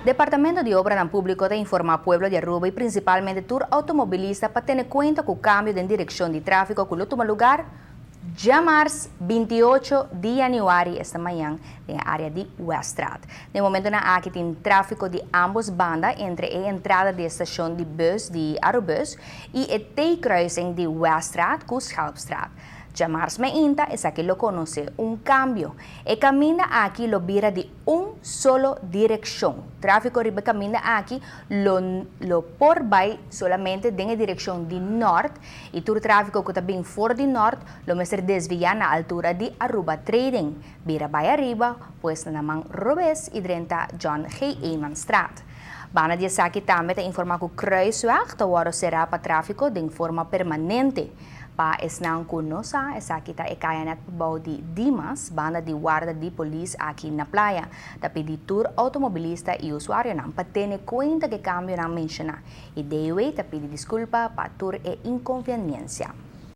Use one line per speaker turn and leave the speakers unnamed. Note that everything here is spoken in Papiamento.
Departamento di Obranan Publico ta informa pueblo di Aruba y principalmente tur automobilista pa tene cuenta cu cambio den direccion di trafico cu lo tuma lugar djamars 28 di januari, esta mañan, den e area di Weststraat. Den momentonan aki tin trafico di ambos banda entre e entrada di e stacion di bus di Arubus y e T-kruising di Weststraat cu Schelpstraat. Djamars mainta esaki lo conoce un cambio. E caminda aki lo bira di un solo direccion. Trafico riba e caminda aki lo lo por bay solamente den e direccion di nort y tur trafico cu ta bin for di nort lo mester desvia na altura di Aruba Trading, bira bay ariba, pues na man robes y drenta John G. Emanstraat. Banda di esaki tambe ta informa cu Kruisweg ta wordo cera pa trafico den forma permanente. Pa esnan ku no sa, esaki ta e kaya nèt pabou di Dimas, banda di warda di polis aki na Playa. Ta pidi tur outomobilista i usuarionan pa tene kuenta ku e kambionan menshoná. I DUA ta pidi diskulpa pa tur e inkonveniensia.